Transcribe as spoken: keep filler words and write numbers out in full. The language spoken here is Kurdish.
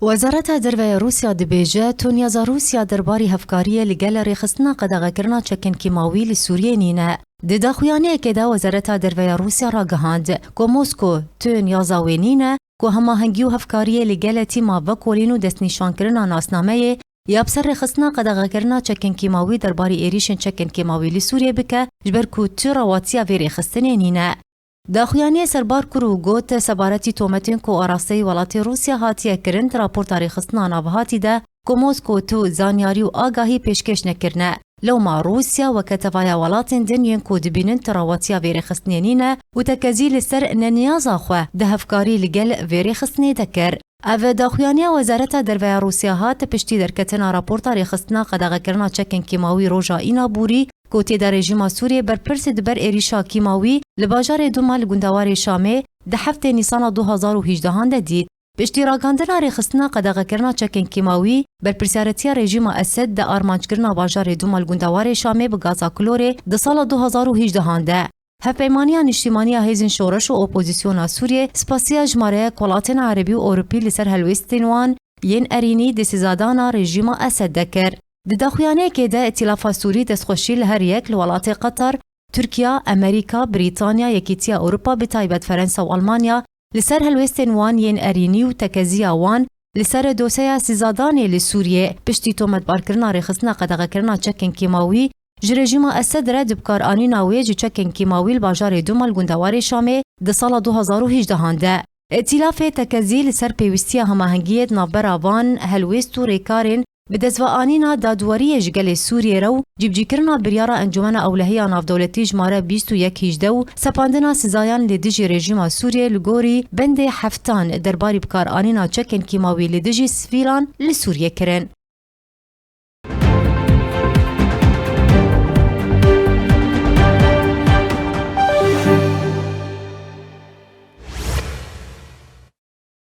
Wezareta Derve ya Rûsya dibêje, tunyaza Rûsya derbarî hevkariyê li gel rêxistina qedexekirina çekên kîmawî li Sûriyê nîne. Di daxuyaniyekê de Wezareta Derve ya Rûsya ragihand, ku Mosko tunyaza wê nîne, ku hemahengî û hevkariyê li gel tîma vekolîn û destnîşankirina nasnameyê ya bi ser rêxistina qedexekirina çekên kîmawî derbarî êrîşên çekên kîmawî li Sûriyê bike, ji ber ku tu rewatiya vê rêxistinê nîne. Daxuyaniyê serbar kir û got, sebaretî tometên ku arasteyî welatê Rûsya hatiye kirin di raporta rêxistina navhatî de ku Mosko tu zanyarî û agahî pêşkêş nekirine. Lewma Rûsya weke tevaya welatên din yên ku dibînin tu rewatiya vê rêxistinê nîne û tekezî li ser neniyaza xwe di hevkarî li gel vê rêxistinê de kir. Ev daxuyaniya Wezareta Derve ya Rûsya hat piştî derketina raporta rêxistina qedexekirina çekên kîmawî roja Înaborî, ku tê de rejîma Sûriyê berpirs di ber êrîşa kîmawî li bajarê Duma li gundewarê Şamê di heftê Nîsana du hazar û hejdehan de dît. Piştî ragandina rêxistina qedexekirina çekên kîmawî, berpirsiyaretiya rejîma Esed di armanckirina bajarê Duma li gundewarê Şamê bi gaza klorê di sala du hazar û hejdehan de. Hevpeymaniya Niştimaniya Hêzên Şoreş û Opozisyona Sûriyê spasiya jimareyek welatên Erebî û Ewropî li ser helwêstên wan yên erînî di sezadana rejîma Esed de kir. Di daxuyaniyekê de Îtîlafa Sûrî destxweşî li her yek li welatê Qatar, Tirkiya, Amerîka, Brîtanya, Yekîtiya Ewropa, bi taybet Ferensa û Almanya, li ser helwêstên wan yên erînî û tekeziya wan li ser doseya sizadanê li Sûriyê, piştî tometbarkirina rêxistina qedexekirina çekên kîmawî ji rejîma Esed re di bikaranîna wê ji çekên kîmawî li bajarê Duma li gundewarê Şamê di sala du hazar û hejdehan de. Îtîlafê tekezî li ser pêwîstiya hemahengiyê di navbera van helwêst û rêkarên bi destveanîna dadweriyê ji gelê Sûriyê re û cîbicîkirina biryara Encûmena Ewlehiya Navdewletî jimare bîst û yek hejde û sepandina sizayan li dijî rejîma Sûriyê li gorî bendê heftan derbarî bikaranîna çekên kîmawî li dijî sivîlan li Sûriyê kirin.